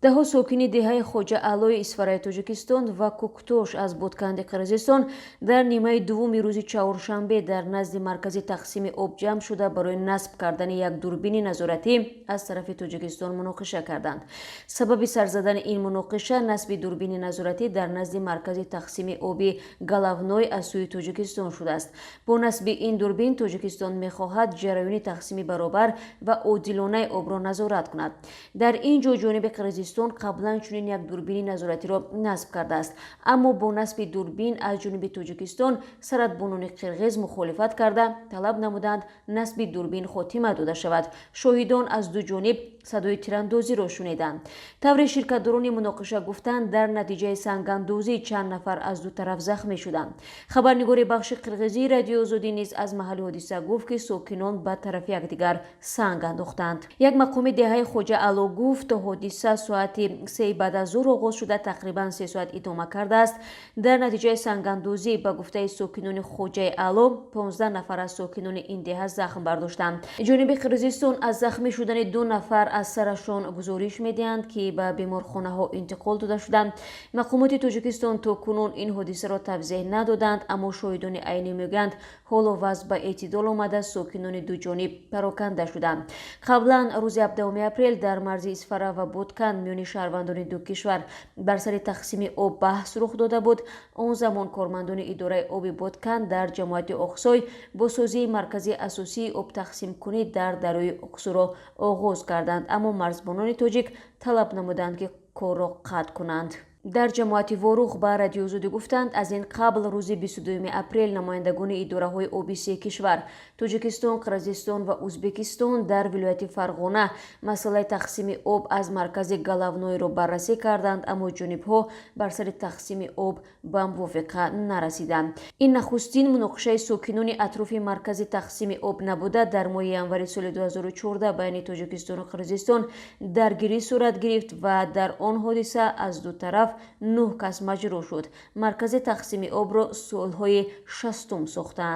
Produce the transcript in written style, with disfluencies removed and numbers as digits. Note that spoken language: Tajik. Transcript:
Даҳҳо сокини деҳаи Хоҷа Аълои Исфараи Тоҷикистон ва Куктош аз Ботканди Қирғизистон дар нимаи дуввуми рӯзи чаҳоршанбе дар назди маркази тақсими об ҷамъ шуда, барои насб кардани як дурбини назоратӣ аз тарафи Тоҷикистон муноқиша карданд. Сабаби сар задани ин муноқиша насби дурбини назоратӣ дар назди маркази тақсими оби Головной аз сӯи Тоҷикистон шудааст. Бо насби ин дурбин Тоҷикистон мехоҳад ҷараёни тақсими баробар ва одилонаи обро назорат кунад. Дар ин ҷо ҷониби Қирғизистон қаблан чунин як дурбини назоратиро насб кардааст, аммо бо насби дурбин аз ҷониби Тоҷикистон сарҳадбонони қирғиз мухолифат карда, талаб намуданд, насби дурбин хотима дода шавад. Шоҳидон аз ду ҷониб садои тирандозиро шуниданд. Тавре ширкатдорони муноқиша гуфтанд, дар натиҷаи сангандозӣ чанд нафар аз ду тараф захмӣ шуданд. Хабарнигори бахши қирғизии Радиои Озодӣ низ аз маҳалли ҳодиса гуфт, ки сокинон ба тарафи якдигар санг андохтанд. Як мақоми деҳаи Хоҷа Аъло гуфт, ҳодиса соати 3 баъд аз зуҳр оғоз шуда, тақрибан 3 соат идома кардааст. Дар натиҷаи сангандозӣ, ба гуфтаи сокинони Хоҷаи Аъло, 15 нафар аз сокинони ин деҳа захм бардоштанд. Ҷониби Қирғизистон аз захмӣ шудани ду нафар аз сарашон гузориш медиҳанд, ки ба беморхонаҳо интиқол дода шуданд. Мақомоти Тоҷикистон то кунун ин ҳодисаро тавзеҳ надоданд, аммо шоҳидони айнӣ мегӯянд, ҳоло вазъ ба эътидол омада, сокинони ду ҷониб пароканда шуданд. Қаблан рӯзи 17 апрел дар марзи Исфара ва Ботканд миёни шаҳрвандони ду кишвар бар сари тақсими об баҳс рух дода буд. Он замон кормандони идораи оби Ботканд дар ҷамоати Оқсой бозсозии маркази асосии обтақсимкунӣ дар дарёи Оқсуро оғоз карданд, аммо марзбонони тоҷик талаб намуданд, ки корро қатъ кунанд. Дар ҷамоати Ворух ба Радиои Озодӣ гуфтанд, аз ин қабл рӯзи 22 апрел намояндагони идораҳои оби се кишвар — Тоҷикистон, Қирғизистон ва Ӯзбекистон — дар вилояти Фарғона масъалаи тақсими об аз маркази Головнойро баррасӣ карданд, аммо ҷонибҳо бар сари тақсими об ба мувофиқа нарасиданд. Ин нахустин муноқишаи сокинони атрофи маркази тақсими об набуда, дар моҳи январи соли 2014 байни Тоҷикистону Қирғизистон даргирӣ сурат гирифт ва дар он ҳодиса аз ду тараф нӯҳ кас маҷрӯҳ шуд. Маркази тақсими обро солҳои 60-ум сохтаанд.